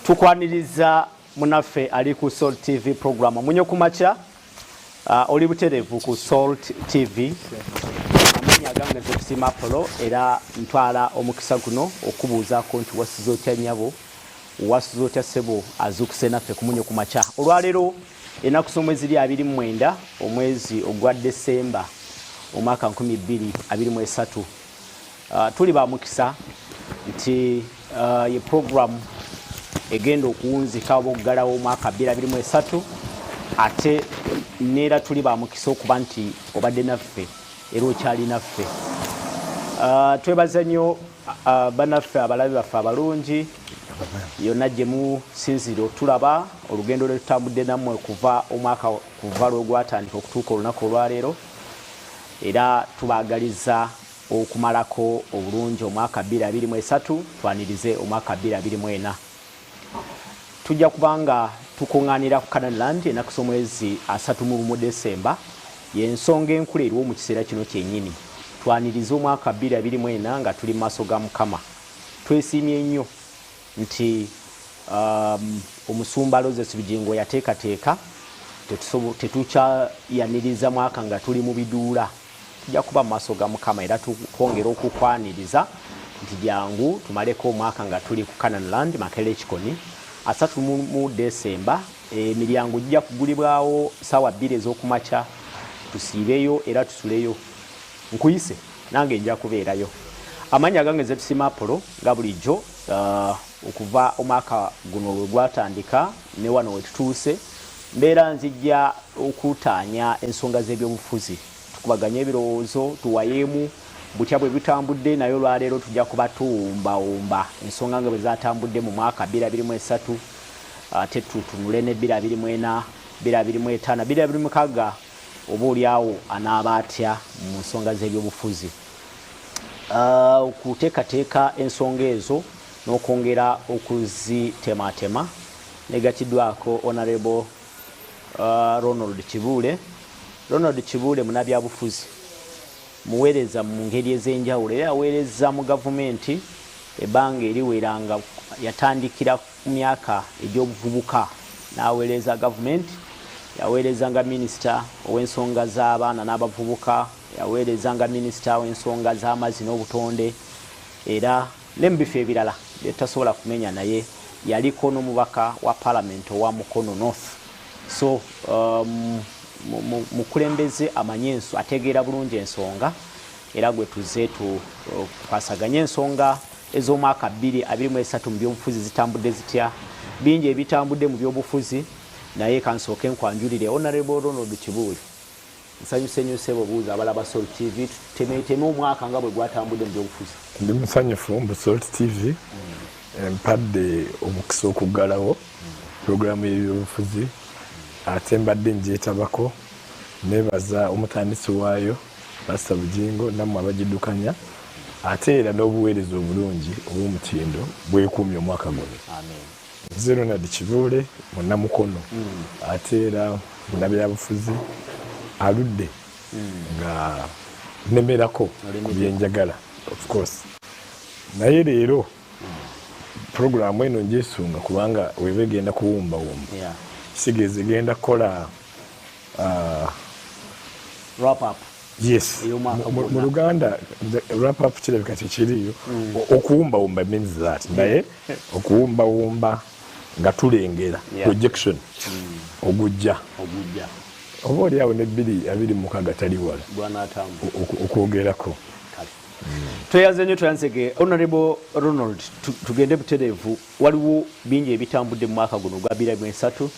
Tukwaniriza munaffe ali ku Salt TV program Omunyo ku Makya. Oli butereevu ku Salt TV. Amannya agange nze Tusiima Apollo, era ntwala omukisa guno okubuuzaako nti wasuze otya nnyabo, wasuze otya ssebo azuukuse naffe ku Munyo ku Makya olwaleero, ennaku z'omwezi ri 29 omwezi ogwa Desemba omwaka 2023. Tuli ba mukisa nti ye program egenda okuwunzika oba okuggalawo omwaka 2023, ate neera tuli ba mukisa okuba nti obadde naffe era okyali naffe. Twebaza nnyo bannaffe abalabi baffe abalungi yonna gye musinziira otulaba, olugendo lwe tutambudde nammwe kuva omwaka kuva lwe gwatandika okutuuka olunaku olwaleero, era tubaagaliza okumalako obulungi omwaka 2023, twanirize omwaka 2024. Tujja kubanga tukuŋŋaanira ku Canaan Land ennaku z'omwezi 31 Desemba. Y'ensonga enkulu eriwo mu kiseera kino kyennyini. Twanirize omwaka 2024 nga tuli mu maaso ga Mukama. Twesiimye nnyo nti Omusumba Lozesi Bugingo yateekateeka, tetukyayaniriza mwaka nga tuli mu biduula. Tujja kuba mu maaso ga Mukama, era twongera okukwaniriza nti jangu tumaleko omwaka nga tuli ku Canaan Land, Makerere Kikoni, 31 Desemba. Emiryango gijja kugulibwawo ssaawa 2 ez'okumakya, tusiibeyo era tusuleyo. Nkuyise, nange nja kubeerayo. Amannya agange nze Tusiima Apollo, nga bulijjo okuva omwaka guno lwe gwatandika ne wano we tutuuse, mbeera nzijja okutaanya ensonga z'ebyobufuzi, tukubaganye ebirowoozo, tuwayeemu butya bwe bitambudde. Naye olwaleero tujja kuba tuwumbawumba ensonga nga bwe zatambudde mu mwaka 2023, ate tutunule ne 2024, 2025, 2026, oba oliawo anaaba atya mu nsonga z'ebyobufuzi. Okuteekateeka ensonga ezo n'okwongera okuzitematema negatiddwako Honorable Ronald Kibuule. Ronald Kibuule munabyabufuzi, muweereza mu ngeri ez'enjawulo, era yaweereza mu gavumenti ebbanga eriwera, nga yatandikira ku myaka egy'obuvubuka n'aweereza gavumenti. Yaweereza nga minisita ow'ensonga z'abaana n'abavubuka, yaweereza nga minisita w'ensonga z'amazzi n'obutonde, era ne mu bifo ebirala bye tutasobola kumenya, naye yaliko n'omubaka wa palamenti owa Mukono North. So mukulembeze amanyi enso, ategeera bulungi ensonga, era gwe tuze tukwasaganye ensonga ez'omwaka 2023 mu byobufuzi zitambudde zitya. Bingi ebitambudde mu byobufuzi, naye kansooke nkwanjulire Honorable Ronald Kibuule. Nsanyuse nnyo ssebo, buuza abalaba Salt TV, tutemeeteme omwaka nga bwe gwatambudde mu byobufuzi. Ndi musanyufu mbu Salt TV empadde omukisa okuggalawo pulogulaamu y'ebyobufuzi, ate mbadde ngyetabako. Neebaza omutandisi waayo Pasita Bugingo nammwe abagiddukanya, ate era n'obuweereza obulungi obw'omutindo bwekuumye omwaka guno. Nze Ronald Kibuule, munnamukono ate era munnabyabufuzi aludde nga nnemerako ku byenjagala, of course, naye leero pulogulaamu eno ngyesunga kubanga weba egenda kuwumbawumba, kitegeeza egenda kukola wrap up. Yes, mu Luganda wrap up kirabika tekiriyo. Okuwumbawumba means that, naye okuwumbawumba nga tulengera projection ogujja, oba oli awo ne 2026 tali wala okwogerako. Tweyanze nnyo, tweyanzege Honorable Ronald. Tugende butereevu, waliwo bingi ebitambudde mu mwaka guno ogwa 2023.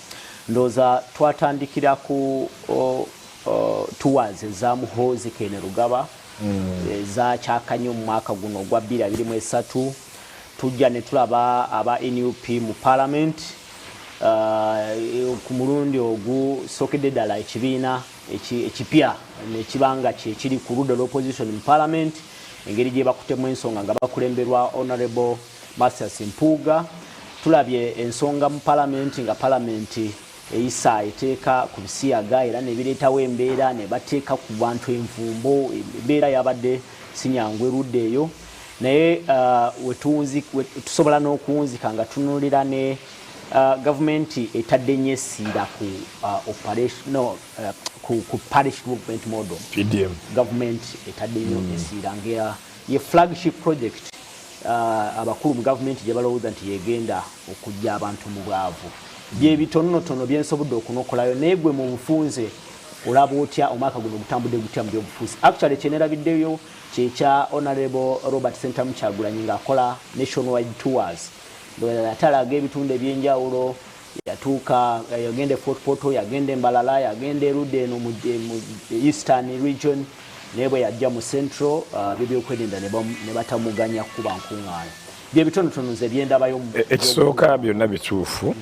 Ndowooza twatandikira ku tours eza Muhoozi Kainerugaba ezakyakanye mu mwaka guno ogwa 2023. Tujja ne tulaba aba NUP mu parliament ku mulundi ogusookedde ddala, ekibiina ekipya nekibanga kyekiri ku ludda lw'opposition mu parliament, engeri gye bakutemu ensonga nga bakulemberwa Honorable Mathias Mpuuga. Tulabye ensonga mu parliament nga parliament eyisa eteeka ku bisiyaga, era ne bireetawo embeera ne bateeka ku bantu envumbo. Embeera yabadde si nyangu erudda eyo. Naye tusobola n'okuwunzika nga tunulira ne gavumenti etadde nnyo essiira ku operation, no, ku parish development model. PDM. Gavumenti etadde nnyo essiira nga ye flagship project, abakulu mu gavumenti gye balowooza nti yegenda okujja abantu mu bwavu. Byebitonotono byensobodde okunokolayo. Naye gwe mu bufunze olaba otya omwaka guno gutambudde gutya mu byobufuzi? Actually, kyenerabiddeyo kyekya Honorable Robert Sentamu Kyagulanyi ng'akola nationwide tours. Ndowooza yatalaga ebitundu ebyenjawulo, yatuuka, yagenda e Fort Portal, yagenda Embalala, yagenda erudda eno mu Eastern Region, naye bwe yajja mu Central, bebyokwerinda ne batamuganya kuba nkuŋŋaana. Byebitonotono nze byendabayo. Ekisooka, byonna bituufu.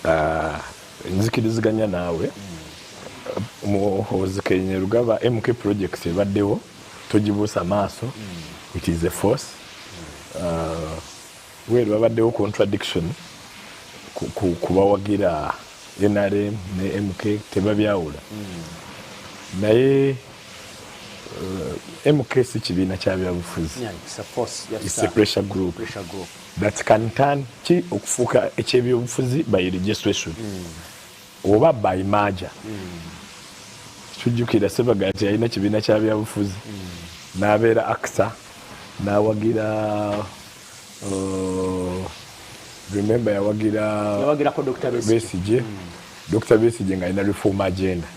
Ah, nzikiriziganya naawe. Muhoozi Kainerugaba, MK project ebaddewo, togibuusa maaso, it is a force. Well, babaddewo contradiction kubawagira NRM ne MK, tebabyawula. Naye MK si kibiina kya byabufuzi. Yeah, it's a force. Yes, it's a pressure group pressure group that can turn ki okufuuka ekyebyobufuzi by registration oba by merger. Tujjukira Sebagala teyalina kibiina kya byabufuzi, n'abeera actor, n'awagira, remember, yawagira yawagirako Dr. Besigye. Besigye, Dr. Besigye ng'alina reform agenda,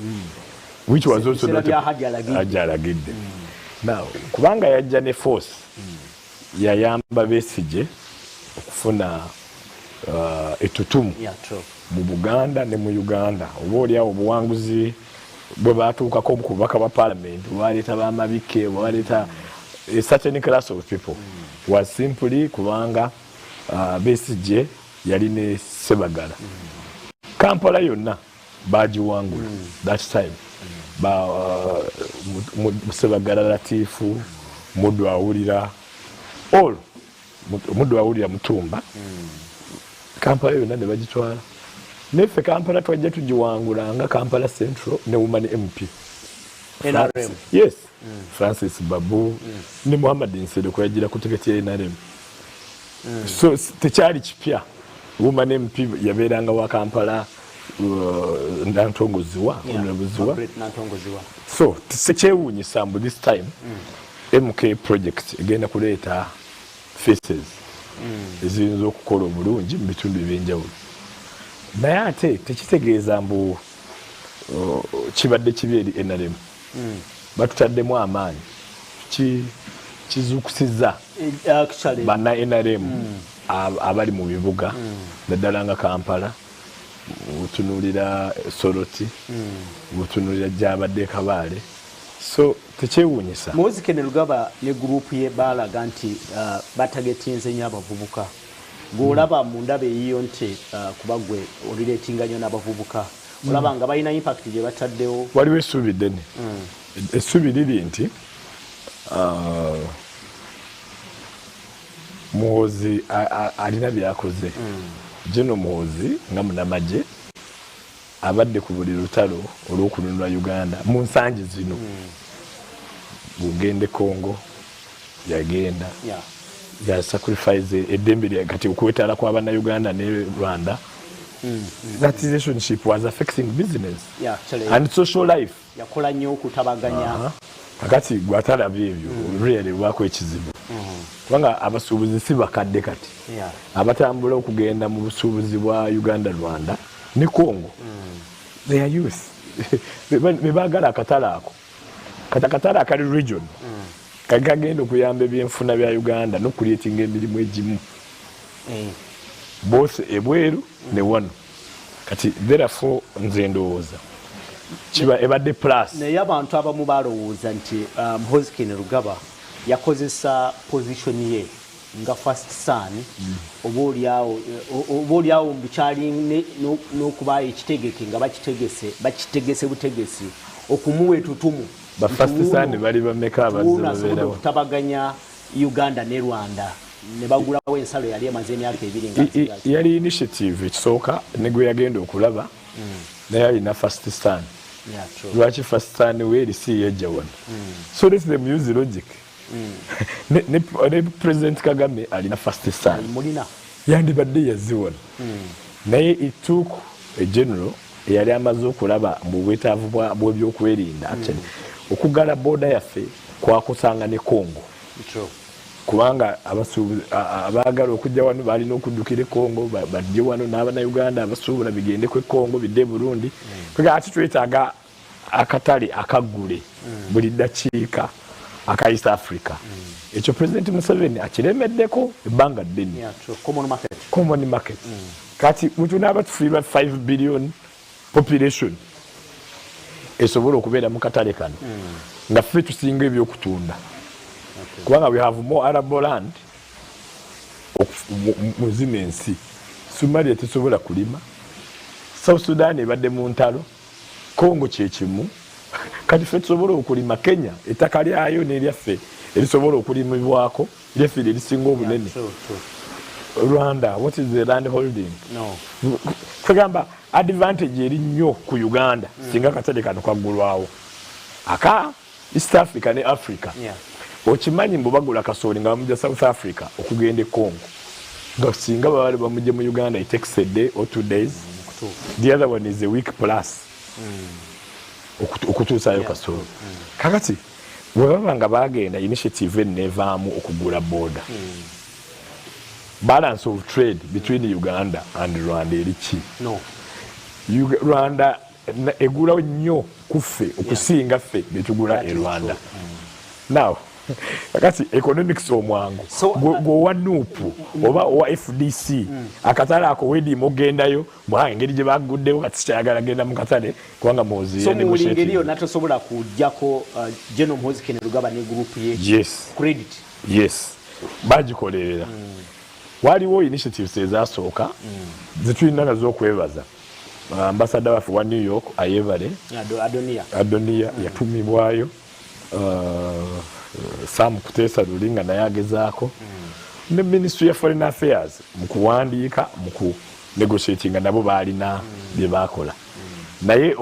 which was also Biseera not bya Hajji Alagidde. Hajji Alagidde. Now, kubanga yajja ne force, yayamba Besigye okufuna ettutumu mu Buganda ne mu Uganda. Oba oliawo obuwanguzi bwe batuukako ku bubaka bwa Parliament, bwaleeta bamabike, bwaleeta a certain class of people, was simply kubanga Besigye yali ne Sebagala. Kampala yonna bagiwangula that time. Ba Sebagala, Latifu, Muddu Awulira, all Muddu Awulira, Mutumba, Kampala yonna ne bagitwala. Neffe Kampala twajja tugiwangula nga Kampala Central ne woman MP. NRM. Yes, Francis Babu ne Muhammad Nsereko yagira ku tiketi ya NRM. So tekyali kipya. Woman MP yabeeranga wa Kampala, Nantongo Ziwa, Honorable Ziwa. Margaret Nantongo Ziwa. So sekyewuunyisa mbu this time MK project egenda kuleeta faces eziyinza okukola obulungi mu bitundu ebyenjawulo. Naye ate tekitegeeza mbu kibadde kibi eri NRM. Batutaddemu amaanyi, kizuukusizza Actually, banna NRM abali mu bibuga, naddala nga Kampala, otunuulira Soroti, otunuulira gyabadde Kabaale. So tekyewuunyisa. Muhoozi Kainerugaba ne gurupu ye balaga nti batargetinze nnyo abavubuka. Gweolaba mu ndaba eyiyo nti, kuba gwe orelatinga nnyo n'abavubuka, olaba nga balina impact gye bataddewo? Waliwo essuubi ddene. Essuubi liri nti Muhoozi alina byakoze. General Muhoozi nga munamagye abadde ku buli lutalo olw'okununula Uganda mu nsangi zino. Bwogende Congo yagenda, ya sacrifice eddembe lya kati okwetaala kwa bannayuganda ne Rwanda. That relationship was affecting business Yeah, actually, and social life. Yakola nnyo okutabaganya. Kakati gwatalabye ebyo, really bwako ekizibu, kubanga abasuubuzi si bakadde kati abatambula okugenda mu busuubuzi bwa Uganda, Rwanda ne Congo. They are youth be baagala akatale ako. Kati akatale akali region kali kagenda okuyamba ebyenfuna bya Uganda n'okucreatinga emirimu egimu both ebweru ne wano. Kati therefore nze ndowooza kiba ebadde plus. Naye abantu abamu balowooza nti Muhoozi Kainerugaba yakozesa position ye nga first son, oba oliawo bukyali n'okuba ekitegeke nga bakitegese butegesi okumuwa etutumu. Ba first son bali bameka abazze Wuuno asobodde babeerawo? okutabaganya Uganda ne Rwanda ne bagulawo ensalo yali emaze emyaka 2 nga Yali initiative ekisooka ne gwe yagenda okulaba naye alina first son. Yeah, true. Lwaki first son we eri si yejja wano? So let them use logic. Ne President Kagame alina first son. Mulina. Yandibadde yaziwona, naye it took a general eyali amaze okulaba mu bwetaavu bw'ebyokwerinda. Actually, okugala border yaffe kwakusanga ne Congo, kubanga abaagala okujja wano balina okuddukira e Congo, bajje wano, n'Abannayuganda abasuubula bigendeko e Congo, bidde e Burundi. Kwega ate twetaaga akatale akaggule buli ddakiika aka East Africa. Ekyo President Museveni akiremeddeko ebbanga ddene. Yeah, true. Common market. Common market. Kati bwetunaaba tufiirwa 5 billion population esobola okubeera mu katale kano, nga ffe tusinga ebyokutunda, kubanga we have more arable land mu zino ensi. Somalia tesobola kulima, South Sudan ebadde mu ntalo, Congo kyekimu. Kati ffe tusobola okulima. Kenya ettaka lyayo n'eryaffe erisobola okulimibwako, lyaffe lyerisinga obunene. True, true. Rwanda, what is the land holding? No. Kwegamba advantage eri nnyo ku Uganda singa akatale kano kaggulwawo aka East Africa ne Africa. Okimanyi mbu bagula kasooli nga bamujja South Africa okugenda e Congo, nga singa babali bamujje mu Uganda, it takes a day or 2 days. The other one is a week plus okutuusaayo kasooli. Kakati bwe baba nga bagenda initiative enevaamu okugula border, balance of trade between Uganda and Rwanda eri ki? No. Rwanda egula nnyo ku ffe okusinga ffe betugula e Rwanda. Now kakati economics omwangu, gweowa NUP oba owa FDC, akatale ako wediima ogendayo mwa engeri gye baguddewo, kati sikyayagala genda mu katale kubanga muzi. So mu ngeri yonna tosobola kujjako General Muhoozi Kainerugaba ne group ye credit? Yes, bagikolerera. Waliwo initiatives ezasooka zetulina nazo okwebaza. Ambassador waffe wa New York ayebale. Adonia. Adonia yatumibwayo. Sam Kutesa Lulinga naye agezaako, ne Ministry ya Foreign Affairs mu kuwandiika, mu ku negotiatinga nabo baalina bye bakola, naye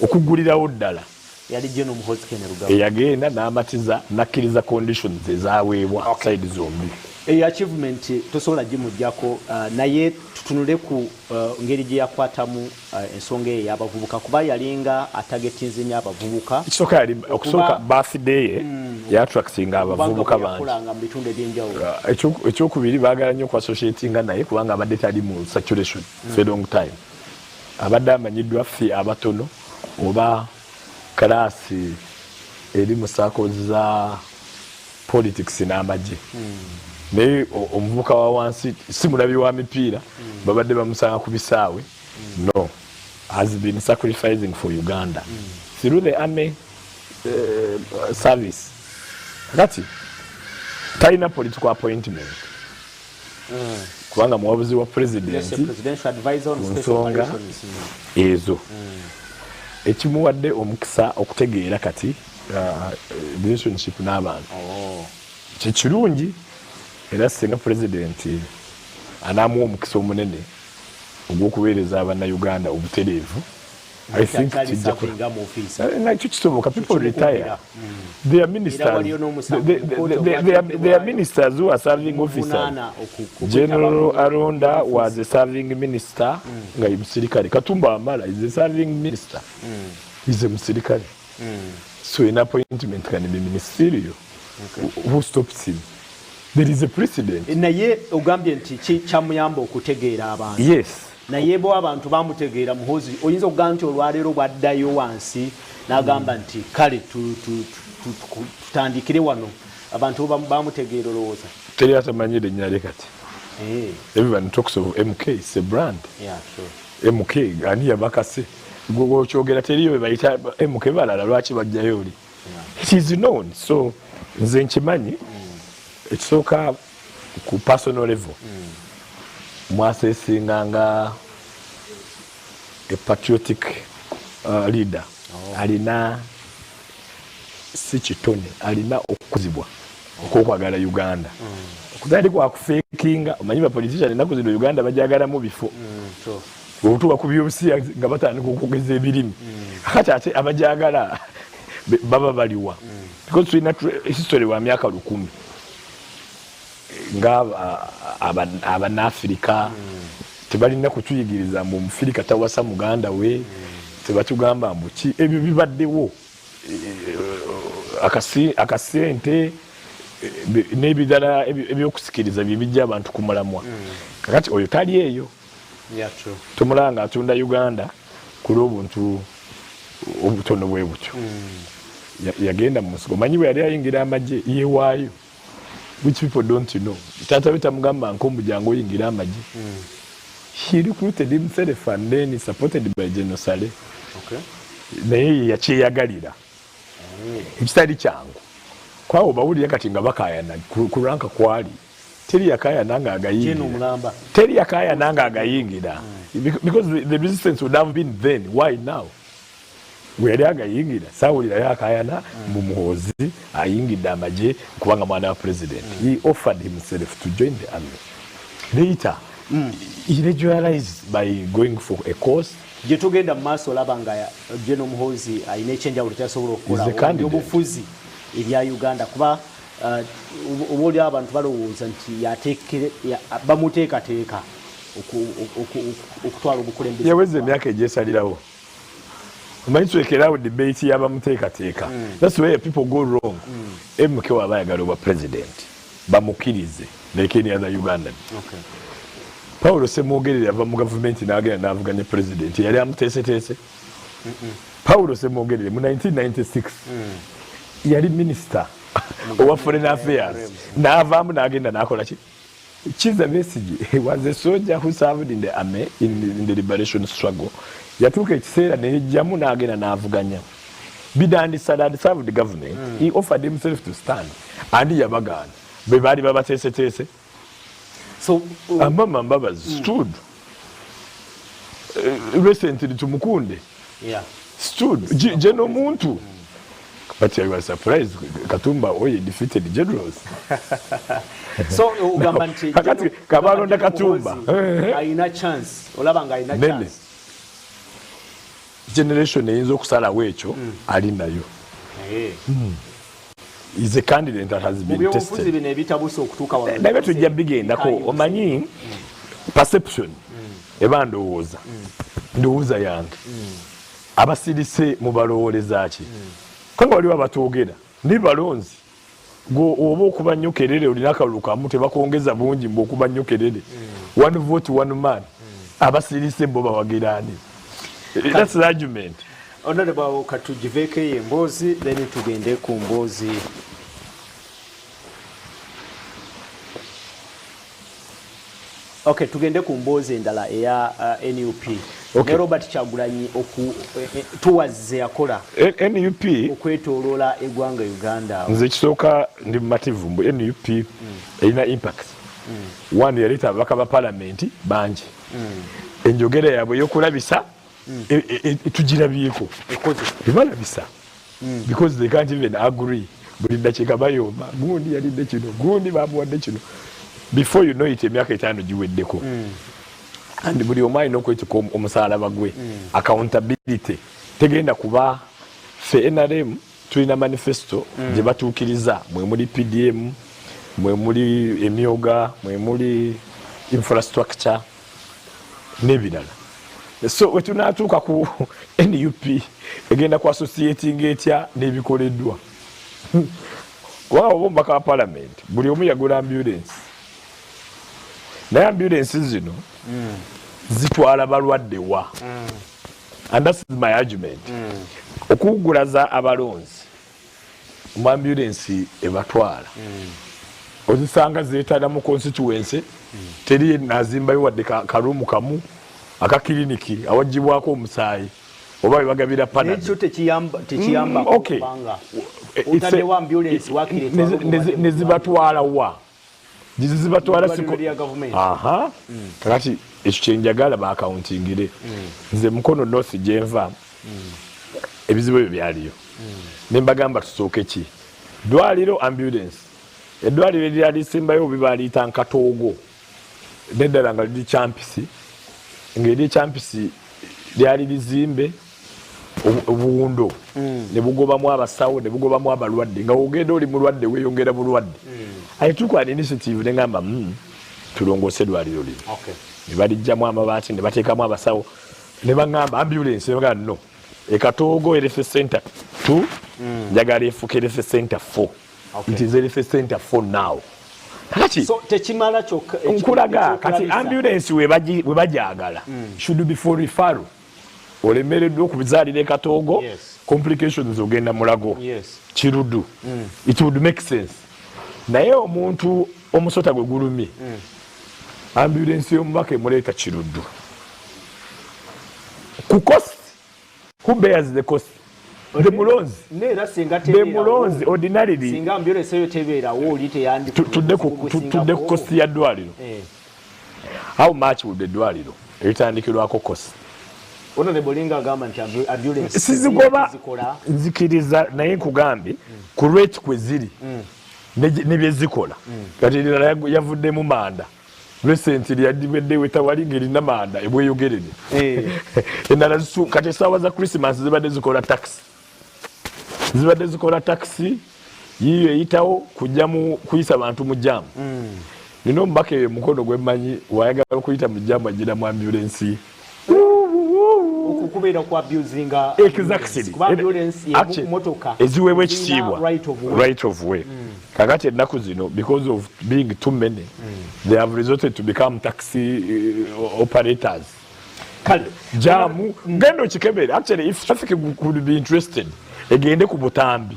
okugulirawo ddala yali General Muhoozi Kainerugaba. Eyagenda n'amatiza n'akkiriza conditions ezaweebwa side zombi. Eyo achievement tosobola gimuggyako, naye tutunule ku ngeri gye yakwatamu ensonga eyo ey'abavubuka, kuba yalinga atargetinze nnyo abavubuka. Ekisooka yali okusooka birthday ye yaattractinga abavubuka bangi. Yakolanga mu bitundu ebyenjawulo. Ekyokubiri, baagala nnyo okuassociatinga naye kubanga abadde tali mu saturation for a long time. Abadde amanyiddwa ffe abatono oba class eri mu circles za politics n'amagye, naye omuvubuka wa wansi si mulabi wa mipiira, babadde bamusanga ku bisaawe. No, has been sacrificing for Uganda through the army service. Kati talina political appointment kubanga muwabuzi wa president ku nsonga ezo, ekimuwadde omukisa okutegeera kati relationship n'abantu. Kyekirungi, era singa president anaamuwa omukisa omunene ogw'okuweereza Abannayuganda obutereevu, I think kijja nakyo kisoboka. People retire. They are ministers. They are ministers who are serving officers. General Aronda was a serving minister nga ye musirikale. Katumba Wamala is a serving minister. He's a musirikale. So an appointment can be ministerial. Who stops him? There is a precedent. Naye ogambye nti kyamuyamba okutegeera abantu. Yes. Naye bo abantu bamutegeera Muhoozi, oyinza okugamba nti olwaleero bwaddayo wansi n'agamba nti kale tutandikire wano, abantu bamutegeera olowooza? Teri atamanyi erinnya lye kati. Everyone talks of MK. It's a brand. MK ani yabakase gweokyogera, teriyo bebayita MK balala, lwaki bajjayo oli? It is known. So nze nkimanyi, ekisooka ku personal level mwasesinga nga a patriotic leader. Alina si kitone, alina okukuzibwa okwokwagala Uganda, okutali kwakufekinga. Omanyi bapolitician ennaku zino Uganda bajagalamu bifo, otuuka ku byobusiya nga batandika okwogeza ebirimi. Kati ate abajagala Baba baliwa? Because tulina history wa myaka 1000 nga Abanafrika tebalina kutuyigiriza mbu Omufirika tawasa muganda we, tebatugamba mbu ki, ebyo bibaddewo. Akasente n'ebirala ebyokusikiriza byebijja abantu ku mulamwa. Kakati oyo tali eyo, tumulaba nga atunda Uganda ku lw'obuntu obutono bwe butyo. Yagenda mu nsiko, manyi bwe yali ayingira amagye yeewaayo, which people don't know. Taata we tamugamba nkombu jangu oyingira amagye. He recruited himself and then supported by General Saleh. Naye yakyeyagalira, ekitali kyangu kwawo. Bawulira kati nga bakayana ku rank kwali teri yakayana nga agayingira, teri yakayana nga agayingira, because the resistance would have been then. Why now? Bwe yali agayingira saawulirayo akayana mu Muhoozi ayingidde amagye kubanga mwana wa president. He offered himself to join the army. Later he regularized by going for a course. Gye tugenda mu maaso, olaba nga General Muhoozi alina ekyenjawulo kyasobola okukola ebyobufuzi ebya Uganda? Kuba oba oli abantu balowooza nti bamuteekateeka okutwala obukulembeze. Yaweza emyaka egyesalirawo. Omanyi tulekerawo debate y'abamuteekateeka. That's where people go wrong. MK waba ayagala obwa president, bamukkirize like any other Ugandan. Paulo Semwogerere yava mu gavumenti n'agenda n'avuganya president. Yali amuteeseteese? Paulo Semwogerere mu 1996 yali minisita owa foreign affairs, n'avaamu n'agenda n'akola ki? Kizza Besigye was a soldier who served in the army in the liberation struggle. Yatuuka ekiseera neyejjamu n'agenda n'avuganya. Bidandi Salad served the government. He offered himself to stand and yabagaana. Be baali babateeseteese? So Amama Mbabazi stood. Recently Tumukunde stood. General Muntu. But I was surprised Katumba Oye defeated generals. So ogamba nti Kakati kabalonda Katumba. Alina chance? Olaba nga alina chance? Generation eyinza okusalawo ekyo ali nayo. Is a candidate that has been tested. Bino ebitabuse okutuuka wano. Nabyo tujja bigendako. Omanyi perception eba ndowooza, ndowooza yange. Abasirise mubalowooleza ki? Kubanga waliwo abatwogera ndi balonzi oba okuba nnyo kerere, olina akalulu kamu, tebakwongeza bungi mbu okuba nnyo kerere. One vote, one man. Abasirise bo bawagiraani? That's the argument. Honorable, katugiveeko eyo emboozi, then tugende ku mboozi. Okay, tugende ku mboozi endala eya NUP ne Robert Kyagulanyi oku tours ze yakola NUP okwetooloola eggwanga Uganda. Nze kisooka ndi mumativu mbu NUP erina impact. One, yaleeta ababaka ba palamenti bangi. Enjogera yaabwe ey'okulabisa tugirabyeko, ebalabisa because they can't even agree. Buli ddakiika bayomba, gundi yalidde kino, gundi bamuwadde kino. Before you know it, emyaka 5 giweddeko and buli omu alina okwetuka omusalaba gwe. Accountability tegenda kuba. Ffe NRM tulina manifesto gye batuukiriza, mwe muli PDM, mwe muli emyoga, mwe muli infrastructure n'ebirala. So wetunaatuuka ku NUP, egenda ku associating etya n'ebikoleddwa? Kubanga oba omubaka wa parliament, buli omu yagula ambulance, naye ambulance zino zitwala balwadde wa? And that's my argument. Okuwugulaza abalonzi mu ambulance ebatwala, ozisanga zeetala mu constituency, teri nazimbayo wadde karumu kamu aka kiriniki awagibwako omusaayi oba webagabira. Ekyo tekiyamba kubanga otaddewo ambulance wakiri Nezibatwala wa? Zibatwala. Kakati ekyo kyenjagala baaccountingire. Nze Mukono North gyenva, ebizibu ebyo byaliyo, nembagamba tusooke ki? Dwaliro, ambulance. Eddwaliro erirala lisimbayo obi baliyita Nkatoogo, neddala nga liri Kyampisi, ngaeri Ekyampisi lyali lizimbe. Obuwundo ne bugobamu abasawo, ne bugobamu abalwadde, nga ogenda oli mulwadde weeyongera bulwadde. I took an initiative ne ngamba, tulongoose eddwaliro lino." Ne balijjamu amabaati, ne bateekamu abasawo, ne baŋŋamba ambulance, ne bagamba no, ekatoogo health center 2 njagala efuuke health center 4. It is health center 4 now. Kakati So tekimala kyokka. Nkulaga kati ambulance we bajagala should be for referral. Olemereddwa okubizaalira ekatoogo, complications, ogenda mulago, Kiruddu. It would make sense. Naye omuntu omusota gwe gulumye, ambulance y'omubaka emuleeta Kiruddu ku cost. Who bears the cost? The mulonzi. Neera singa The mulonzi ordinarily. Singa ambulance eyo tebeerawo, oli teyandi Tudde ku cost ya ddwaliro. How much would eddwaliro eritandikirwako cost? Honorable Linga agamba nti ambulance Sizigoba. zikola. Nzikiriza, naye nkugambye ku rate kwe ziri ne byezikola. Kati erira yavuddemu manda recently, yadibedde wetawali ng'erina manda ebweyogerere. Endala kati essaawa za Christmas zibadde zikola taxi, zibadde zikola taxi yiyo eyitawo kujja mu kuyisa bantu mu jam. Nina omubaka eyo mukono gwemmanyi, wayagala okuyita mu jam agira mu ambulance. Okubeera ku abusinga. Exactly. Kuba ambulance ye Actually, motoka eziweebwa ezirina ekitiibwa. Right of way. Right of way. Kakati ennaku zino, because of being too many, they have resorted to become taxi operators. Kale. Jamu genda okikebere. Actually, if traffic could be interested, egende ku butambi,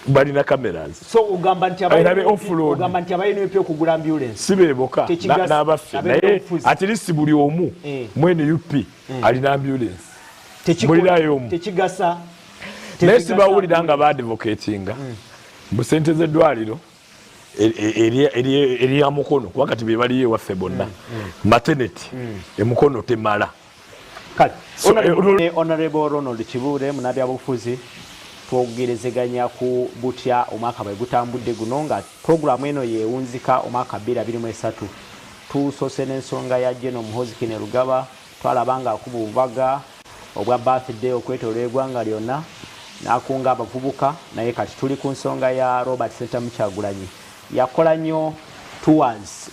balina cameras. So ogamba nti Erabe off-road. Ogamba nti aba NUP okugula ambulance Si beboka n'abaffe, naye Ab'ebyobufuzi. At least buli omu mu NUP alina ambulance. Mulirayo omu. Tekigasa. Naye Tekigasa. sibawulira nga baadvocatinga mbu sente z'eddwaliro erya Mukono, kuba kati be baliyo ewaffe bonna, maternity emukono temala. Kale. So, Honorable Ronald Kibuule, munnabyabufuzi, twogerezeganya ku butya omwaka bwe gutambudde guno, nga puroguramu eno yewunzika omwaka 2023. Tusoose n'ensonga ya General Muhoozi Kainerugaba. Twalaba nga akuba obubaga obwa birthday okwetoloola eggwanga lyonna n'akunga abavubuka, naye kati tuli ku nsonga ya Robert Ssentamu Kyagulanyi. Yakola nnyo tours,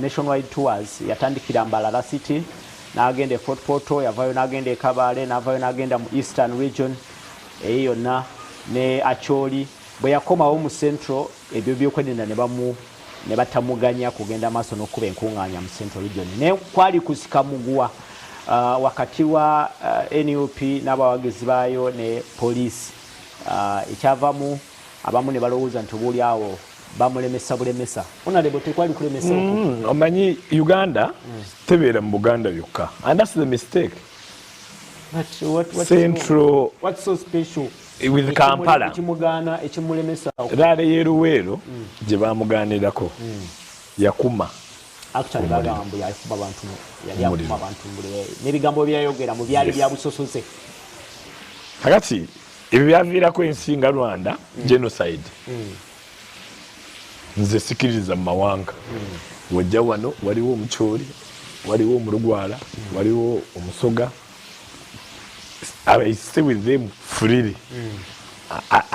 nationwide tours. Yatandikira Mbarara City, n'agenda e Fort Portal, yavayo n'agenda e Kabale, n'avayo n'agenda mu Eastern Region eyo yonna ne Acholi. Bwe yakomawo mu Central, ebyo byokwerinda ne bamu ne batamuganya kugenda maaso n'okuba enkuŋŋaanya mu Central Region, naye kwali kusika muguwa wakati wa NUP n'abawagizi baayo ne poliisi. Ekyavamu abamu ne balowooza nti oba oliawo bamulemesa bulemesa. Honorable, tekwali kulemesa okwo? Omanyi Uganda tebeera mu Buganda yokka, and that's the mistake. But what's Central what's so special with Kampala. Ekimugaana, ekimulemesa? Rally y'eruweero gye bamugaanirako yakuma Actually, bagamba mbu yakuba abantu, yali Omuliro. akuma abantu mbule n'ebigambo byayogera mu byali bya busosoze. Kakati ebyo byaviirako ensi nga Rwanda genocide. Nze sikiririza mu mawanga. Wajja wano waliwo omukyoli, waliwo omulugwala, waliwo omusoga. I stay with them freely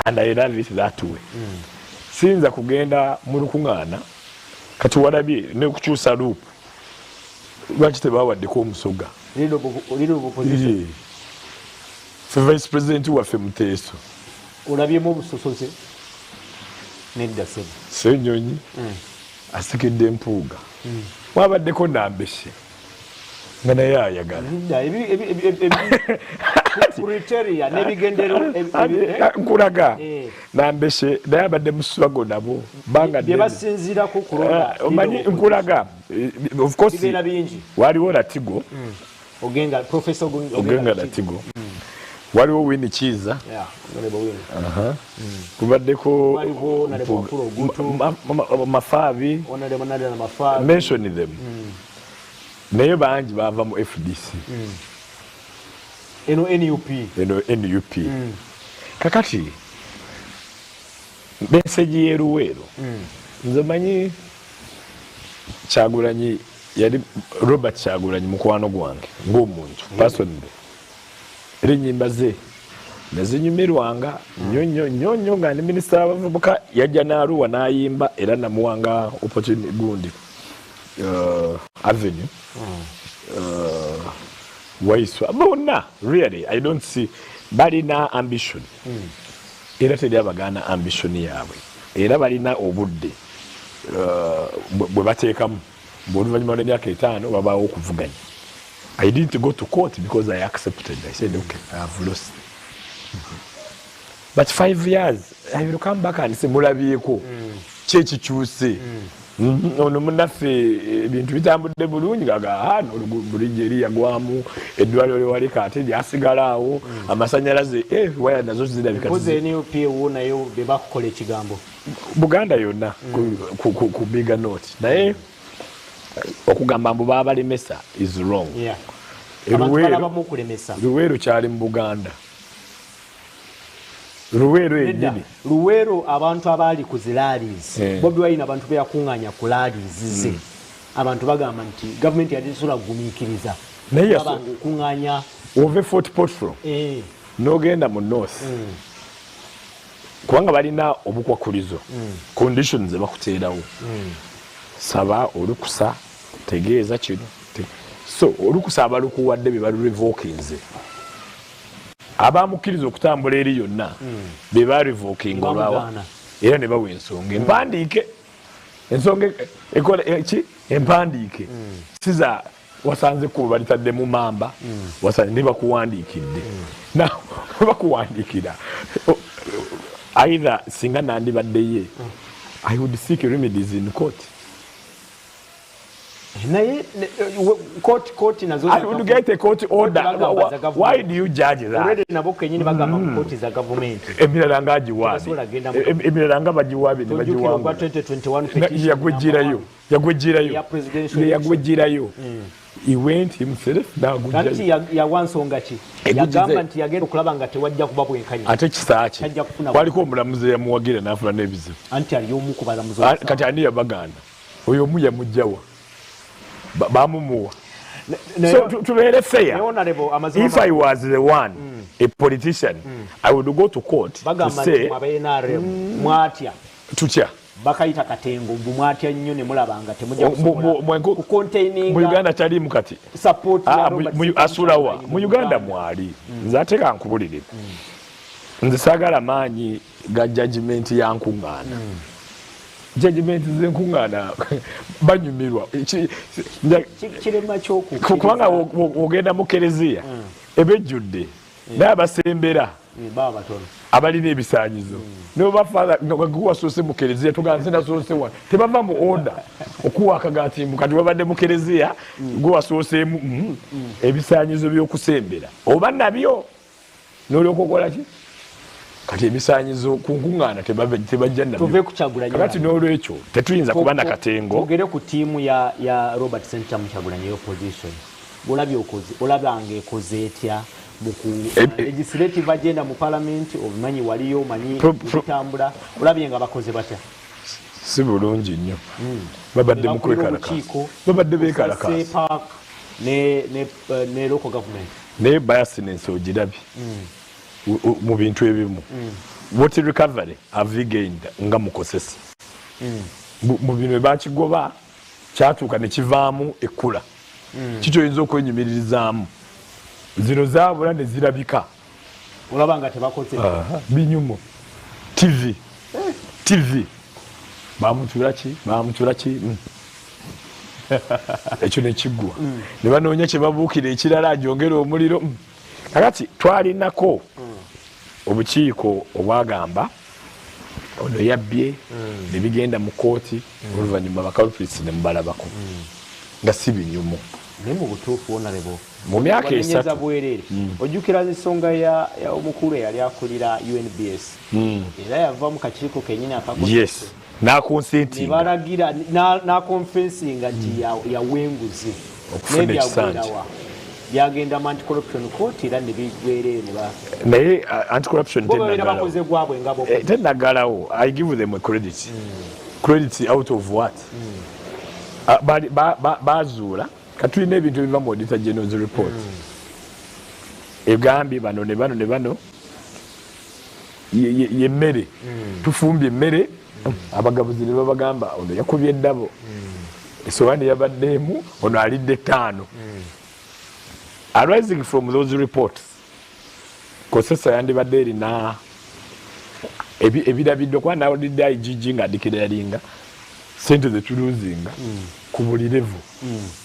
and I love it that way. Siyinza kugenda mu lukuŋŋaana. Kati walabye nekukyusa LOP, lwaki tebawaddeko omusoga? Leader of opposition. Fe vice president waffe Muteeso. Olabyemu obusosoze? Nedda sebo. Senyonyi asikedde Empuuga, wabaddeko Nambeshe nga naye ayagala. Nedda, criteria n'ebigendero Nkulaga. Nambeshe naye abadde mu struggle nabo banga bye ddene. Basinziirako kulonda Omanyi, leader of nkulaga, of course bibeera bingi. Waliwo Latigo. Ogenga, Professor Ogenga. Ogenga Latigo, waliwo Winnie Kiiza. Yeah, Honorable Winnie. Kubaddeko Waliwo Honorable Wafula Ogutu. Mafaabi. Honorable Nadia Mafabi. Mention them, naye bangi bava mu FDC. Eno NUP. Eno NUP. Kakati message y'eruweero, nze manyi Kyagulanyi yali, Robert Kyagulanyi mukwano gwange ng'omuntu personally, era enyimba ze Nezinyumirwanga nnyo nnyo nnyo nnyo, nga ne minisita w'abavubuka yajja n'aluwa n'ayimba, era namuwanga opportunity gundi, avenue, Waiswa, bonna. Really, I don't see. Balina ambition, era teri abagaana ambition yaabwe, era balina obudde bwe bateekamu bwoluvannyuma lw'emyaka 5 babaawo okuvuganya. I didn't go to court because I accepted. I said, "Okay, I have lost, but 5 years I will come back and say, 'Mulabyeko kyekikyuse?' Ono munaffe ebintu bitambudde bulungi, gaga bulijjo eri yagwamu eddwaliro lyewaleka ate lyasigala awo, amasanyalaze, waya nazo zirabika. Mpozi NUP wo nayo be bakukola ekigambo. Buganda yonna ku bigger note, naye okugamba mbu babalemesa is wrong. Abantu balabamu okulemesa. Luweero kyali mu Buganda, Luweero Nedda, yennyini. Luweero abantu abaali ku zi rallies, Bobi Wine abantu beyakuŋŋaanya ku rallies ze, abantu bagamba nti gavumenti yali tesobola kugumiikiriza. Naye Babanga okuŋŋaanya. Ove Fort Portal n'ogenda mu north, kubanga balina obukwakulizo, conditions zebakuteerawo, saba olukusa, tegeeza kino. So olukusa abalukuwadde be balurevokinze, abamukkiriza okutambula eri yonna be barevokinga olwawa. Bamugaana. Era ne bawa ensonga empandiike, ensonga ekola ki empandiike siza wasanze kubo balitadde mu mamba, wasanze ne bakuwandiikidde. Now bakuwandiikira, either singa nandibadde ye, I would seek remedies in court. Naye kooti nazo I would get a court order. Bagamba za government. Why do you judge that? Already nabo kenyini bagamba mu kooti za gavumenti. Emirala nga agiwaabye. Tebasobola genda Emirala nga bagiwaabye ne Tojjukira ogwa bagiwangula. 2021 petition? Yagwejjirayo, yagwejjirayo. Ya presidential. Yagwejjirayo. He went himself Kati n'agujjayo. Yawa nsonga ki? Egugize. Yagamba nti yagenda okulaba nga tewajja kuba bwenkanya. Ate kisaaki Tajja kufuna. Kwaliko omulamuzi eyamuwagira n'afuna n'ebizibu. Anti ali omu ku balamuzi. Ah, kati ani yabagaana? Oyo omu yamugjawa? Bamumuwa. So tubeere fair. If I was the one, a politician, I would go to court to Bagamba nti say aba NRM mwatya. Tutya? Bakayita katengo, mbu mwatya nnyo ne mulaba nga temujja Mu kusobola kucontaininga mu Uganda taliimu kati. support ya Ah, Robert asulawa Kyagulanyi. Mu Uganda mwali. Nze ate kankubulire, nze saagala maanyi ga judgment ya nkuŋŋaana. Judgment z'enkuŋŋaana banyumirwa. Kirema kyokukkiriza. Kubanga ogenda mu kereziya eba ejjudde, naye abasembera Baba batono. Abalina ebisanyizo nibo bafather nga guwasoose mu kereziya, tugamba nze nasoose wano, tebava mu order okuwa akagaati mbu kati wabadde mu kereziya guwasooseemu. Ebisanyizo by'okusembera oba nabyo nolyoka okola ki? Kati ebisanyizo ku nkuŋŋaana tebajja Tuve nabyo. ku Kyagulanyi. Kakati n'olwekyo tetuyinza kuba na katengo. Tugere ku ttiimu ya Robert Sentamu Kyagulanyi opposition. Olabye okoze, olabanga ekoze etya mu ku legislative agenda mu parliament? Obimanyi, waliyo omanyi bitambula. Olabye nga bakoze batya? Si bulungi nnyo, babadde mu Bakulira kwekalakaasa. obukiiko Babadde obusa beekalakaasa. CPAC ne local government. Naye biasness ogirabye mu bintu ebimu. What recovery have we gained nga mukosesa mu bino? Bakigoba, kyatuuka ne kivaamu ekkula. Kikyoyinza okwenyumiririzaamu, zino zaabula ne zirabika. Olaba nga tebakoze. Binyumo TV, TV bamutula ki, bamutula ki. Ekyo nekiggwa ne banoonya kyebabuukira ekirala agyongera omuliro. Kakati twalinako obukiiko obwagamba ono yabbye, ne bigenda mu kooti, oluvannyuma baculprits ne mubalabako nga si binyumo. Naye mu butuufu, honorable, Mu myaka wanenyeza 3. bwereere. Ojjukira ensonga ya omukulu eyali akulira UNBS, era yava mu kakiiko kenyini akako Yes, naconsentinga. Nebalagira naconfessinga nti yawenguzi. Okufuna ekisanja. Byagenda mu anti-corruption court era ne bigwereyo ne ba Naye anti-corruption bo babeera tenagalawo. bakoze gwabwe nga bo. Eh, tenagalawo. I give them a credit. Credit out of what? Ah, bazuula katulina ebintu ebiva mu Auditor General's report, egambye bano ne bano ne bano. Yemmere tufumbye emmere, abagabuzi ne babagamba ono yakubye eddabo, esowaani yabadde emu, ono alidde ttaano. Arising from those reports, COSASE yandibadde erina ebirabiddwa, kuba nawulidde IGG nga adeclaringa sente zetulosinga ku buli level.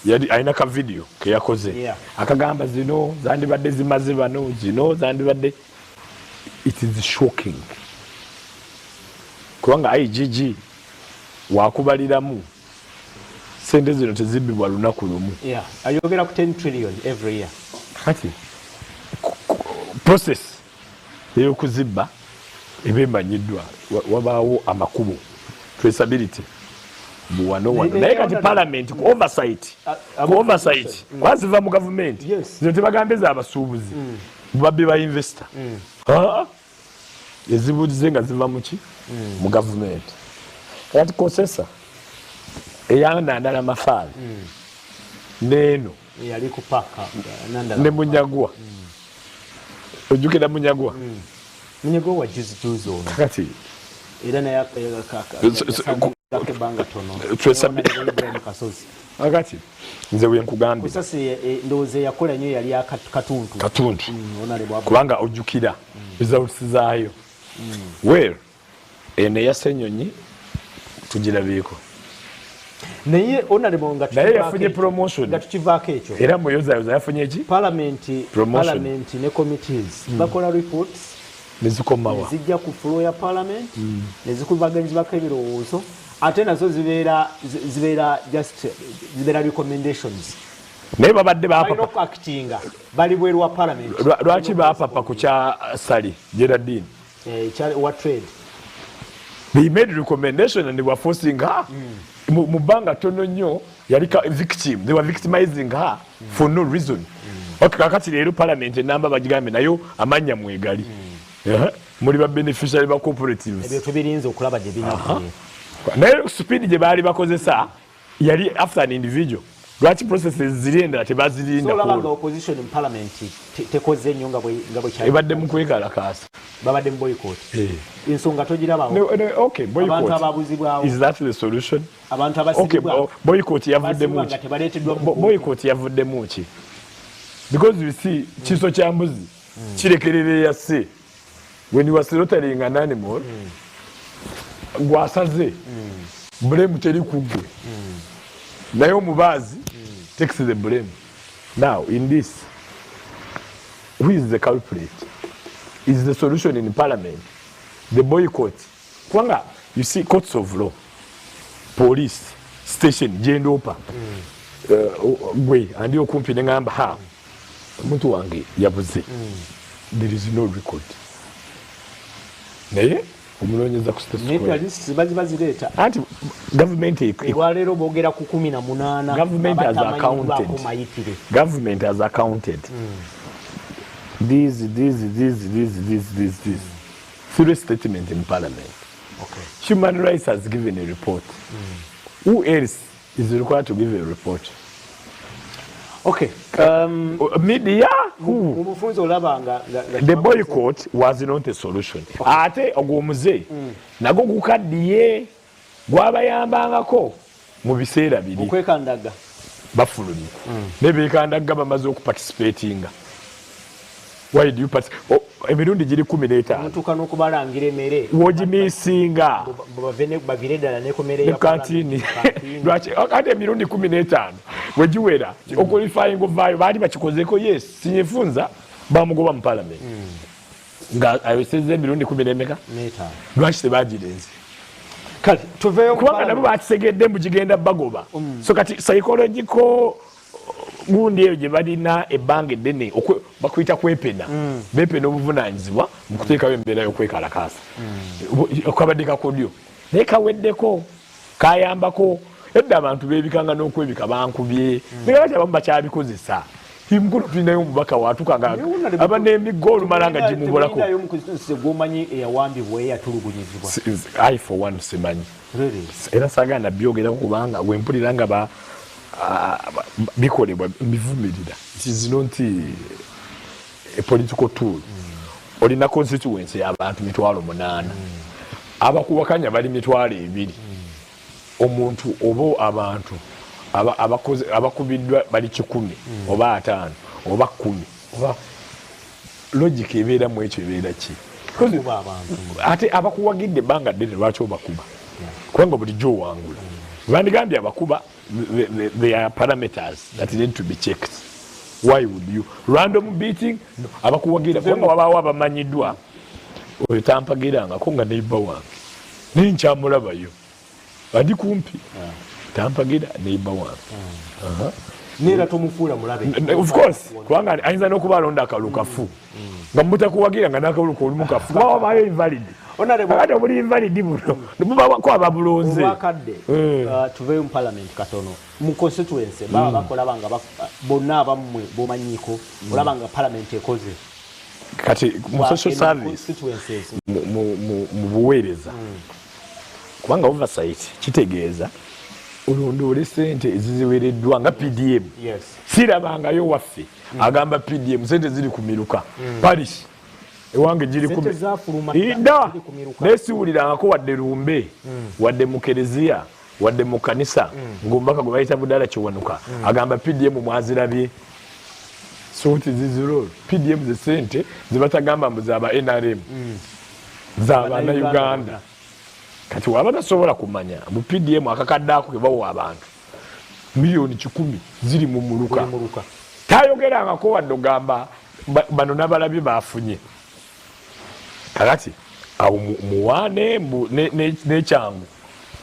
Yali alina ka video keyakoze akagamba zino zandibadde zimaze bano, zino zandibadde. It is shocking kubanga IGG wakubaliramu sente zino tezibbibwa lunaku lumu. Yeah, ayogera ku 10 trillion every year. Kati process ey'okuzibba eba emanyiddwa, wabaawo amakubo, traceability buwano wano. Naye kati parliament ku oversight, ku oversight kuba ziva mu gavumenti. Zino tebagambe za abasuubuzi babbi ba investor. Ah, ezibuulize nga ziva muki? Mu gavumenti. Kati COSASE eya Nandala Mafabi neeno yali ku paka Nandala. Ne Munyagwa, ojjukira Munyagwa? Munyagwa wa juzi juzi ono. Kati era naye ebbanga tono. Ibrahim Kasozi. Akati nze wenkugambye COSASE, ndowooza eyakola nnyo yali Katuntu. Katuntu. Honorable Abu. Kubanga ojjukira results zaayo. Well, eno eya Ssenyonyi tugirabyeko. Naye honorable, nga Naye tukivaako yafunye promotion. Nga tukivaako ekyo, Era muyozayoza yafunye ki? Parliament Promotion. Parliament ne committees bakola reports Nezikomawa? Zijja ku floor ya parliament nezikubaganyizibwako ebirowoozo, ate nazo zibeera zibeera just zibeera recommendations. Naye babadde Balina bapapa. Okuactinga bali bweru wa parliament. Lwaki bapapa ku kya Ssali Geraldine? Wa trade. They made recommendation and they were forcing her mu bbanga ttono nnyo. Yali victim, they were victimizing her for no reason. Okay, kakati leero parliament enamba bagigambe nayo amannya mwegali. Muli ba beneficiary ba cooperatives. Ebyo tubirinze okulaba gye binavuye. Naye speed gye baali bakozesa yali after an individual. Lwaki processes ziri endala tebazirinda? So olaba nga Kwolwo opposition mu parliament tekoze nnyo nga bwe kyali. Ebadde mu kwekalakaasa. Babadde mu boycott. Eh. Ensonga togirabawo? No, okay, boycott. Abantu ababuzibwawo. Is that the solution? Abantu Okay, abasibibwa boycott yavuddemu basibwa ki? Nga tebaleeteddwa mu Boycott yavuddemu ki? Because you see, kiso kya mbuzi kirekerera eyase. When you are slaughtering an animal, gwasaze blame teri ku ggwe, naye omubaazi takes the blame. Now in this, who is the culprit? Is the solution in parliament, the boycott? Kubanga you see, courts of law, police station gyendoopa, gwe andi okumpi neŋamba ha omuntu wange yabuze, there is no record, naye omunoonyeza ku State Naye Square. List baziba zireeta. Anti gavumenti Olwaleero boogera ku 18 Government has abatamanyiddwako accounted. mayitire. Government has accounted these, these, these, these, these, these, these through a statement in parliament. Human rights has given a report. Who else is required to give a report? Okay. Media who? Mu bufunze olaba nga The boycott was not a solution. Ate ogwo omuze nagwo gukaddiye, gwabayambangako mu biseera biri. Okwekandaga. Bafulumye naye bekandaga bamaze okuparticipatinga. Why do you oh, emirundi giri 15. Mutuuka n'okubalangira emmere. Wogimisinga. Bavire ddala ne ku mmere ne ya kantini. Kantini. Lwaki ate emirundi 15 wegiwera oqualifying ovaayo? Baali bakikozeko. Yes, Tinyefuza bamugoba mu parliament nga ayosezza emirundi kumi nemeka. N'etaano. Lwaki tebagirenze? Kale tuveeyo ku Kubanga nabo parliament. Bakitegedde mbu gigenda bagoba. So kati psychological gundi eyo gye balina ebbanga eddene bakuyita kwepena, bepena obuvunanyizibwa mu kuteekawo embeera y'okwekalakaasa. Kabadde kakodyo naye kaweddeko, kayambako edda abantu beebikanga n'okwebika bankubye, naye kati abamu bakyabikozesa. Mukulu, tulinayo omubaka watuka nga aba n'emiggo olumala nga gimubolako. Temulinayo mu constituency gwomanyi eyawambibwa, eyatulugunyizibwa? I for one simanyi. Really? Era saagala byogerako kubanga wempulira nga bikolebwa mbivumirira. It is not a political tool. Olina constituency y'abantu 800,000, abakuwakanya bali 20,000. Omuntu oba abantu abakubiddwa bali 100 oba 50 oba 10, oba logic ebeeramu ekyo ebeera ki? Ate abakuwagidde ebbanga ddene, lwaki obakuba? Kubanga bulijjo owangula. Bandigambye abakuba, there are parameters that need to be checked. Why would you random beating? No, abakuwagira, kubanga wabaawo abamanyiddwa, oyo tampagirangako nga neighbor wange, naye nkyamulabayo andi kumpi, tampagira, neighbor wange. Neera tomufuula mulabe. Of course, kubanga ayinza n'okuba alonda akalulu kafu nga mutakuwagira, nga n'akalulu kolumu kafu, kuba wabaayo invalid. Ate obuli invalid buno mubawako ababulonze. Olwakadde, tuveeyo mu parliament katono. Mu constituency baba bakolaba nga bonna abammwe bomanyiiko, olaba nga parliament ekoze? Kati mu social service, mu buweereza, kubanga oversight kitegeeza olondoole sente eziziwereddwa nga PDM. Sirabangayo waffe agamba PDM sente ziri ku miruka, parish ewange giri da, naye siwulirangako wadde lumbe, wadde mu kereziya, wadde mu kanisa, ng'omubaka gwe bayita Budala Kiwanuka agamba PDM mwazirabye. So what is this role? PDM ze sente zebatagamba mbu zaba NRM, z'abannayuganda. Kati waba tasobola kumanya mu PDM akakadde ako kebawa abantu 100,000,000 ziri mu muluka, tayogerangako wadde ogamba bano nabalabye bafunye. Kakati awo muwaane n'ekyangu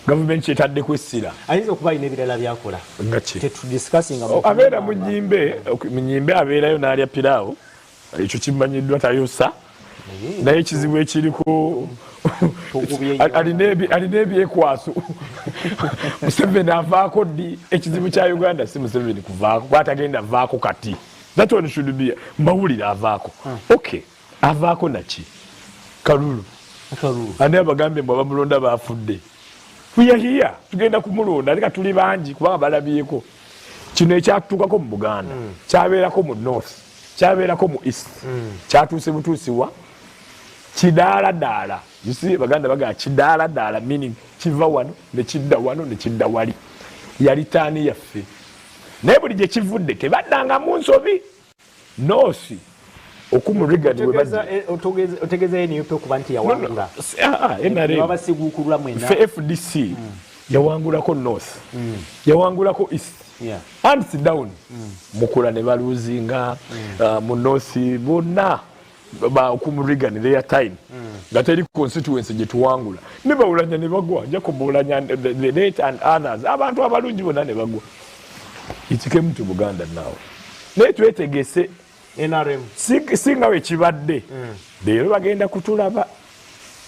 gavumenti kyetaddeko essira. Ayinza okuba alina ebirala byakola. Abeera munyimbe, munyimbe, abeerayo n'alya piraawo, ekyo kimanyiddwa, tayosa. Naye ekizibu ekiriko, alina ebyekwaso. Museveni avaako ddi? Ekizibu kya Uganda si Museveni kuvaako, kuba tagenda vaako. Kati that one should be mbawulire avaako. Okay, avaako naki? Kalulu. Ani abagambye mbu abamulonda bafudde? We are here, tugenda kumulonda, ate tuli bangi, kubanga balabyeko kino ekyatuukako mu Buganda, kyabeerako mu North, kyabeerako mu East, kyatuuse butuusiwa kidaala daala. You see, Baganda bagaa kidaala daala, meaning kiva wano nekidda wano nekidda wali. Yali taani yaffe, naye buli gye kivudde tebaddangamu nsobi. North okumuregan. Otegeeza NUP okuba nti yawangula? Babasiguukulula mwena. Fe FDC yawangulako North, yawangulako East, hands down. Mukula ne baluzinga mu North bonna okumuregan their time, nga teri constituency gye tuwangula, ne bawulanya ne bagwa, Jacob Oulanya the late and others, abantu abalungi bonna ne bagwa. It came to Buganda now, naye twetegese. NRM. Singa we kibadde leero bagenda kutulaba,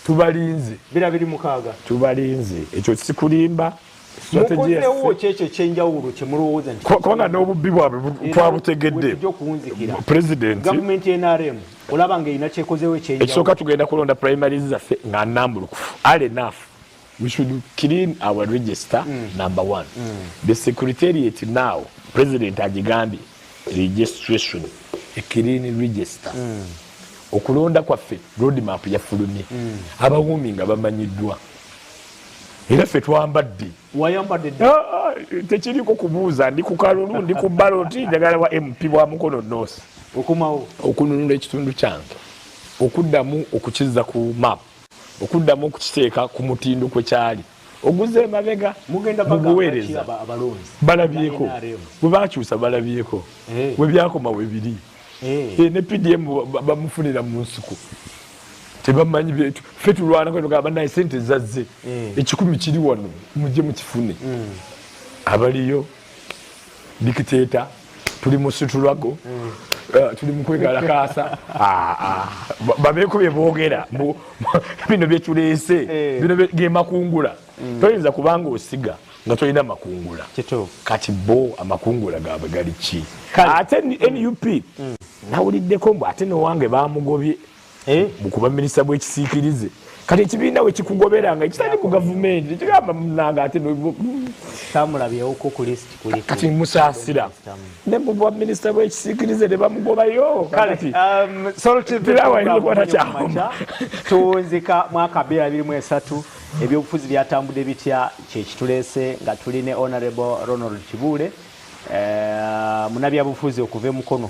tubalinze. 2026. Tubalinze, ekyo sikulimba. Mukozeewo kyekyo ekyenjawulo kyemulowooza nti Kubanga n'obubbi bwabwe twabutegedde. Wetujja okuwunzikira. President Gavumenti NRM olaba nga erina kyekozeewo ekyenjawulo? Ekisooka, tugenda kulonda primaries zaffe nga nambulukufu. All enough, we should clean our register. Number one, the secretariat now, president agigambye registration, a clean register. Okulonda kwaffe, roadmap yafulumye, abawuumi nga bamanyiddwa, era ffe twambadde. Wayambadde dda. Ah, ah, tekiriko kubuuza, ndi ku kalulu, ndi ku ballot, njagala wa MP bwa Mukono North. Okomawo. Okununula ekitundu kyange, okuddamu okukizza ku map, okuddamu okukiteeka ku mutindo kwe kyali oguze emabega. Mugenda mu bagamba ki buweereza? Abalonzi Balabyeko. NRM. Bwe bakyusa balabyeko. Bwe byakoma we biri. Ne PDM bamufunira mu nsiko, tebamanyi byetu. Ffe tulwanako, tugamba naye sente zazze, 100 kiri wano, mujje mukifune. Abaliyo dictator, tuli mu struggle, tuli mu kwekalakaasa. Ah, ah, babeeko bye boogera. Bino byetuleese, bino ge makungula. Toyinza kubanga osiga nga tolina makungula. Kituufu. Kati bo amakungula gaabwe gali ki? Kale. Ate NUP nawuliddeko mbu ate nowange bamugobye mukuba minisita bwekisiikirize. Kati ekibiina we kikugobera nga ekitali mu gavumenti kigamba munanga ate tamulabyewoko ku list kuli kati musaasira ne mu bwa minisita bw'ekisiikirize ne bamugobayo. Kale, Salt TV tuwunzika mwaka 2023, ebyobufuzi byatambudde bitya, kyekituleese nga tuli ne Honorable Ronald Kibuule, munabyabufuzi okuva e Mukono.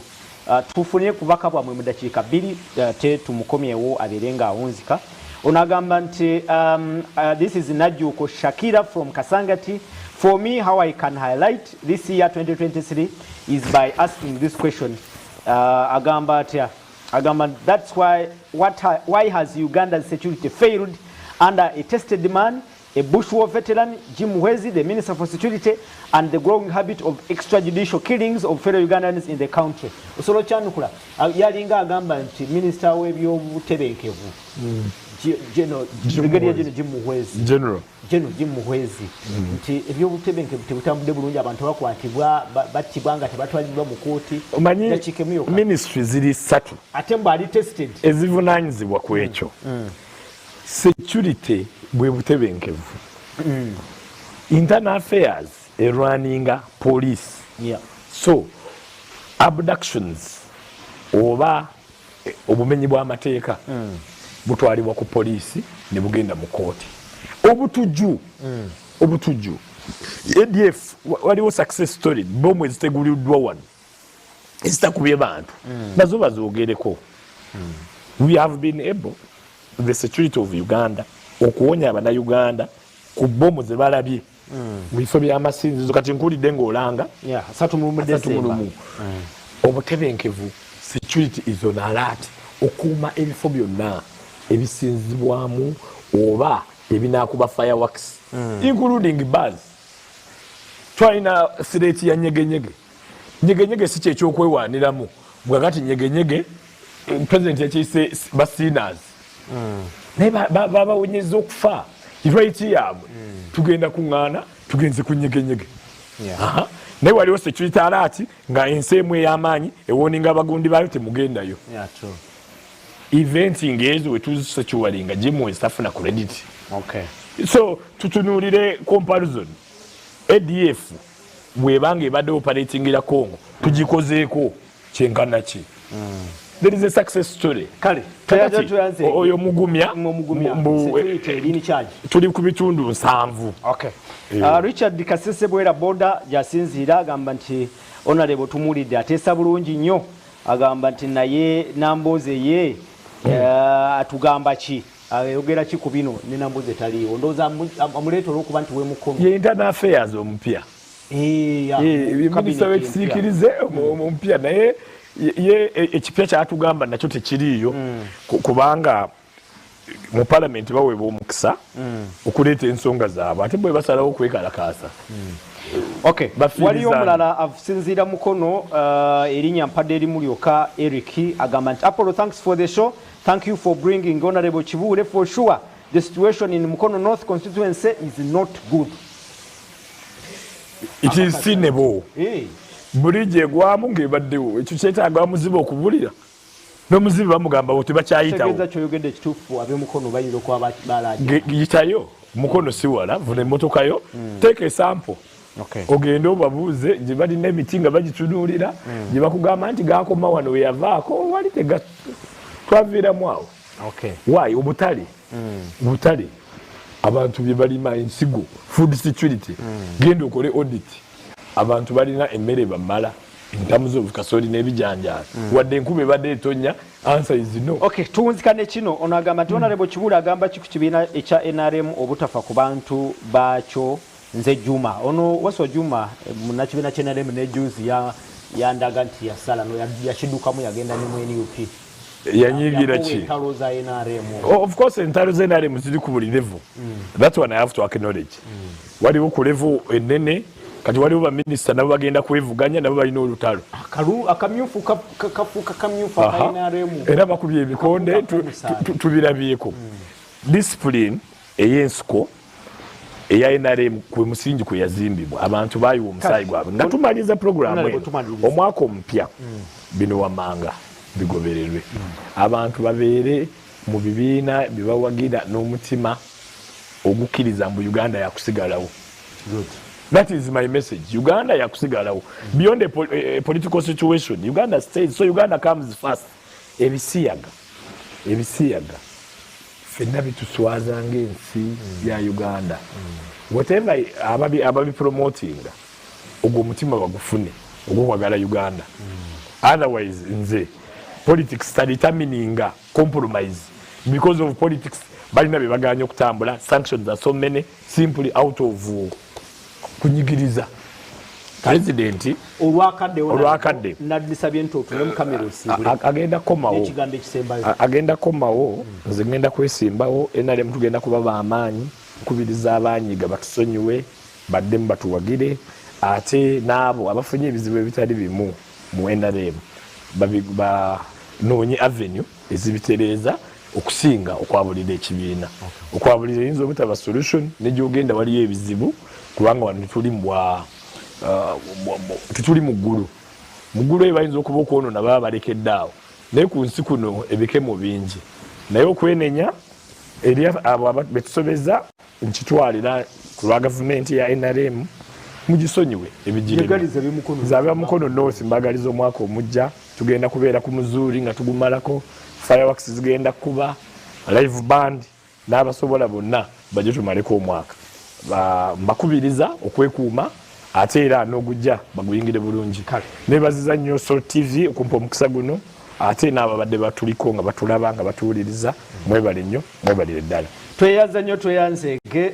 Tufunye kubaka bwamwe mu dakiika 2, te tumukomyewo abeere ng'awunzika. Ono agamba nti this is Najuko Shakira from Kasangati. For me, how I can highlight this year 2023 is by asking this question. Agamba atya? Agamba, that's why, what, why has Uganda's security failed under a tested man, a Bush War veteran, Jim Muhwezi, the Minister for Security, and the growing habit of extrajudicial killings of fellow Ugandans in the country? Osobola okyanukula? Yalinga agamba nti minisita w'ebyobutebenkevu, Brigadier General Jim Muhwezi, General. General Jim Muhwezi, nti ebyobutebenkevu tebutambudde bulungi, abantu bakwatibwa, battibwa nga tebatwaliddwa mu kooti. Omanyi Dakiika emu yokka. Ministry ziri ssatu ate mbu ali tested ezivunaanyizibwa ku ekyo. Security bwe butebenkevu, internal affairs erwaninga police. So abductions oba obumenyi bw'amateeka butwalibwa ku poliisi ne bugenda mu kooti. Obutujju, ADF, waliwo success story, bomu eziteguliddwa wano ezitakubye bantu, nazo bazoogereko. We have been able, the security of Uganda, okuwonya abannayuganda ku bomu ze balabye mu bifo by'amasinzizo. Kati nkuwulidde ng'olanga Yeah, 31 asatu mu December. lumu. Obutebenkevu, security is on alert okuuma ebifo byonna ebisinzibwamu oba ebinakuba fireworks, including bars. Twalina threat ya nyegenyege. Nyegenyege si kyekyokwewaniramu bwakati nyegenyege, president yakyise ba sinners, naye babawonyeza okufa, right yaabwe. Tugenda kuŋŋaana, tugenze ku nyegenyege. Aha. Naye waliwo security alert nga ensi emu ey'amaanyi ewoninga abagundi baayo temugendayo. Yeah, true. Event ng'ezo wetuzisecuringa, Jim tafuna credit. So tutunuulire comparison. ADF bwebanga ebadde operatingira Congo, tugikozeeko kyenkana ki? There is a success story. Kale, Kakati, tuyanze. Oyo mugumya. Mugumya. Security eri in charge. Tuli ku bitundu 70. Richard Kasese Bwera Boda gyasinziira agamba nti Honorable tumuwulidde ateesa bulungi nnyo. Agamba nti naye Nambooze ye atugamba ki, ayogera ki ku bino ne Nambooze taliiwo? Ndowooza amuleeta olw'okuba nti wemukono. Ye internal affairs omupya. Cabinet minisita w'ekisiikirize omupya, naye ye ekipya kyatugamba nakyo tekiriiyo, kubanga mu palamenti baweebwa omukisa okuleeta ensonga zaabwe, ate bwe basalawo okwekalakaasa bafiiriza. Waliyo omulala asinziira Mukono, erinnya mpadde erimu lyokka, Eric, agamba nti Apollo, thanks for the show. Thank you for bringing Honorable Kibuule. For sure the situation in Mukono North constituency is not good. It is tenable. Bulijjo egwamu ng'ebaddewo, ekyo kyetaaga muzibu okubulira n'omuzibu bamugamba bo tebakyayitawo. Tegeeza kyoyogedde ekituufu, ab'emukono bayinza okuba balaaja. Yitayo Mukono, si wala, vuna emmotoka yo, teeka e sample, ogende obabuuze gye balina emiti nga bagitunuulira, gye bakugamba nti gakoma wano weyavaako, wali tega twaviiramu awo. Why obutale, obutale, abantu bye balima, ensigo, food security. Genda okole audit, abantu balina emmere bamala entamu z'obukasooli n'ebijanjaalo, wadde enkuba ebadde etonya? Answer is no. Okay, tuwunzikane kino. Ono agamba nti Honorable Kibuule agamba ki ku kibiina ekya NRM obutafa ku bantu baakyo? Nze Juma. Ono Waso Juma, munnakibiina kya NRM, ne juzi yandaga nti yasala no yakiddukamu, yagenda ne mu NUP. Yanyigira ki? Entalo za NRM. Oh, of course entalo za NRM ziri ku buli level. That one I have to acknowledge. Waliwo ku level enene, kati waliwo baminisita nabo bagenda kwevuganya, nabo balina olutalo. Akamyufu kafuuka kamyufu aka NRM. Era bakubye ebikonde. Kafuuka k'omusaayi. Tubirabyeko. Discipline ey'ensiko eya NRM kwe musingi kwe yazimbibwa, abantu bayiwa omusaayi gwabwe. Nga tumaliriza programu Honorable, eno, tumaliriza. Omwaka omupya, bino wamanga bigobererwe, abantu babeere Mu bibiina bye bawagira n'omutima ogukkiriza mbu Uganda yakusigalawo. That is my message. Uganda yakusigalawo beyond a political situation. Uganda stays, so Uganda comes first. Ebisiyaga, ebisiyaga ffenna bituswaza ng'ensi ya Uganda. Whatever ababipromotinga, ogwo omutima bagufune ogwokwagala Uganda. Otherwise nze politics tadetermininga compromise. Because of politics balina bye baganya okutambula. Sanctions are so many, simply out of kunyigiriza president. Olwakadde. Olwakadde. Nadisabye nti otule mu kamera osiibule. Agenda komawo. N'ekigambo ekisembayo. Agenda komawo. Nze ngenda kwesimbawo. NRM tugenda kuba bamaanyi. Nkubiriza abanyiga batusonyiwe, baddemu batuwagire. Ate n'abo abafunye ebizibu ebitali bimu mu NRM banoonye avenue ezibitereeza okusinga okwabulira ekibiina. Okwabulira eyinza obutaba solution. Negyogenda waliyo ebizibu, kubanga wano tetuli tetuli mu ggulu. Mu ggulu eyo bayinza okuba okwonona baba balekedde awo, naye ku nsi kuno ebikemo bingi. Naye okwenenya eri abo betusobeza nkitwalira ku lwa gavumenti ya NRM, mugisonyiwe. Yegaliza eby'Mukono. Nze aba Mukono North mbagaliza omwaka omujja. Tugenda kubeera ku muzuuli nga tugumalako, fireworks zigenda kuba, live band, n'abasobola bonna bajje tumaleko omwaka. Mbakubiriza okwekuuma, ate era n'ogujja baguyingire bulungi. Nebaziza nnyo Salt TV okumpa omukisa guno, ate n'ababadde batuliko nga batulaba nga batuwuliriza, mwebale nnyo, mwebalire ddala. Tweyanza nnyo, tweyanzeege.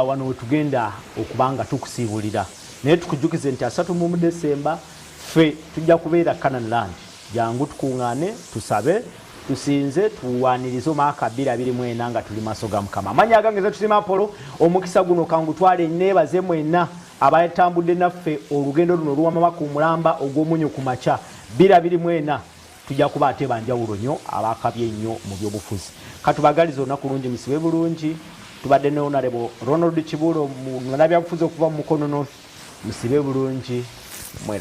Wano wetugenda okuba nga tukusiibulira, naye tukujjukize nti 30 mu Desemba ffe tujja kubeera Canaan Land. Jangu tukuŋŋaane, tusabe, tusinze, tuwanirize omwaka 2024 nga tuli maaso ga Mukama. Amannya agange ze Tusima Apolo. Omukisa guno kangutwale neebaze mwenna abatambudde naffe olugendo luno oluwamama ku mulamba ogw'omunyu ku makya. 2024 tujja kuba ate banjawulo nnyo, abakabye ennyo mu byobufuzi. Katubagaliza olunaku lungi, musibe bulungi. Tubadde ne Honorable Ronald Kibuulo, munnabyabufuzi okuva mu Mukono North. Musibe bulungi, mwera.